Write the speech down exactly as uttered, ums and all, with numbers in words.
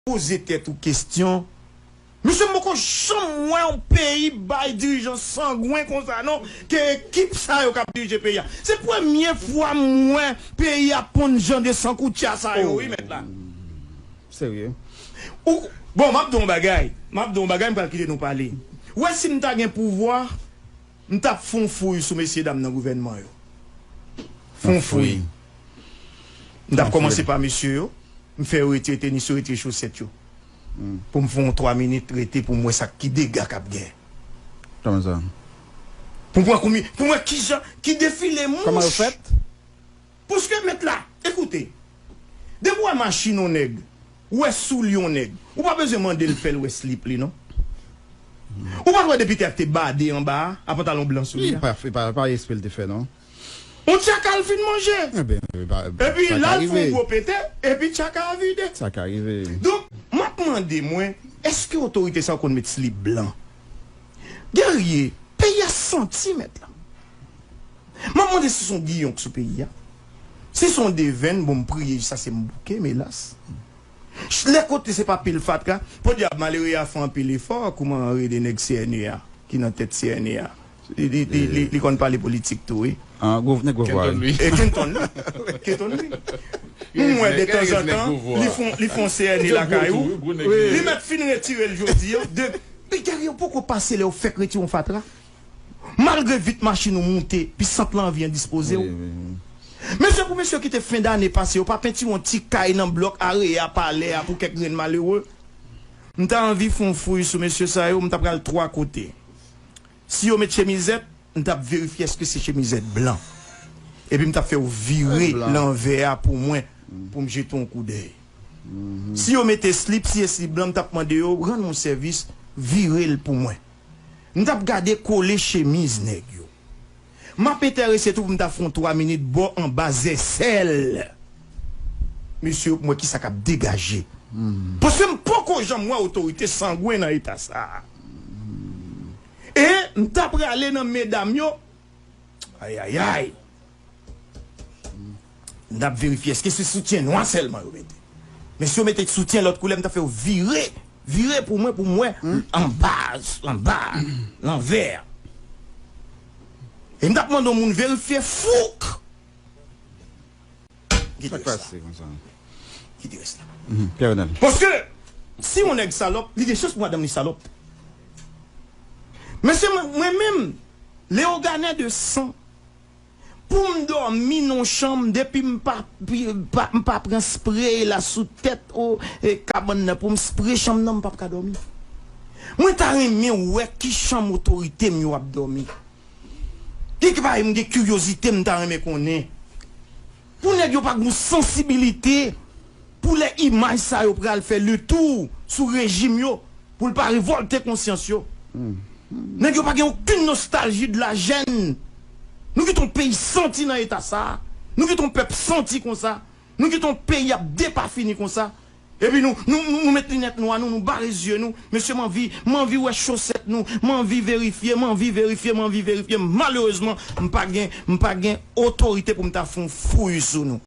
poze tèt ou kesyon. Mesye, m poko janm wè yon peyi bay dirijan sangwen konsa non, ke ekip sa yo k ap dirije peyi a. Se premye fwa m wè peyi a ponn jan de sankoutya sa yo, wi, mèt la. Serye. Ou, bon, m ap di w yon bagay. M ap di w yon bagay, m pral kite nou pale. Ou wè, si m ta gen pouvwa, m t ap fè yon fouy sou mesye dam nan gouvènman yo. Fè yon fouy. M t ap kòmanse pa mesye yo. M fè yo retire tenis yo, retire chosèt yo. Pou m fè yon twa minit rete pou m wè sa ki dega k ap gen. Kòman sa? Pou m wè konbyen, pou m wè kijan, ki defile mouch. Kòman yo fèt? Paske mèt la, ekoute, depi w wè machin yon nèg, ou wè soulye yon nèg, ou pa bezwen mande l fè l wè slip li non. Ou pa t wè depite a te bade anba a, a pantalon blan sou li a? Li pa, pa, pa espre l te fè non. Yon tchaka l fin manje. Epi l al fè yon gwo pete, epi tchaka a vide. Sa ka rive. Donk, m ap mande mwen, èske otorite sa yo konn met slip blan? Guerrier, peyi a santi mèt la. M ap mande si se yon giyon k sou peyi a. Si se yon devenn, bon, m priye jiska se m bouke, m elas. Lè kote se pa pil fatra, podyab malere a fè anpil efò, kouman rele nèg C N E a, ki nan tèt C N E a. Li, li, li, li, li konn pale politik tou, wi. Ah, gwo nèg gwo vwa. Kenton, wi. E Kenton, wi. Kenton, wi. M wè de tanzantan, li fon, li fon C N E lakay ou. Li mèt fin retire l jodi a. De, Guerrier, ou poko pase lè yo fèk retire yon fatra. Malgre vit machin ou moute, pi sant lan anvi endispoze w. Mesye, pou mesye ki te fen dane pase, yo pa pentire yon ti kay nan blòk Areya, Palè a pou kèk grenn malere. M ta anvi fè yon fouy sou mesye sa yo, m ta pral twa kote. Si yo met chemizèt, m t ap verifye èske se chemizèt blan. Epi m t ap fè yo vire lanvè a pou mwen, pou m jete yon koudèy. Si yo mete slip, si e slip blan, m t ap mande yo rann mwen sèvis, vire l pou mwen. M t ap gade kole chemiz nèg yo. M ap enterese tou pou m ta fè yon twa minit bò anba zèsèl mesye yo pou m wè kisa k ap degaje. Paske m poko janm wè otorite sangwen nan eta sa a. E m ta prale nan medam yo. Ayayay. M t ap verifye èske se soutyen nwa sèlman yo mete. Men si yo mete soutyen lòt koulè, m t ap fè yo vire, vire pou mwen, pou m wè anba, anba, lanvè. E m t ap mande yon moun verifye fouk. Sa k pase konsa? Kite rès la. Paske si yon nèg salòp, li gen chans pou madanm li salòp. Mesye, mwen, mwen menm, Leogane de san, pou m dòmi nan yon chanm, depi m pa, pa, m pa pran spre la sou tèt, o, e, kabann nan, pou m spre chanm nan, m p ap ka dòmi. Mwen ta renmen wè ki chanm otorite m yo ap dòmi. Gen ki bagay m gen kiryozite m ta renmen konnen. Pou nèg yo pa gen yon sansibilite pou lè imaj sa yo pral fè letou sou rejim yo, pou l pa revòlte konsyans yo. Nèg yo pa gen okenn nostalji de la jèn. Nou kite yon peyi santi nan eta sa. Nou kite yon pèp santi konsa. Nou kite yon peyi ap depafini konsa. Epi nou, nou, nou, nou met linèt nwa nou, nou bare zye nou. Mesye, m anvi, m anvi wè chosèt nou. M anvi verifye, m anvi verifye, m anvi verifye. Malerezman, m pa gen, m pa gen otorite pou m ta fè yon fouy sou nou.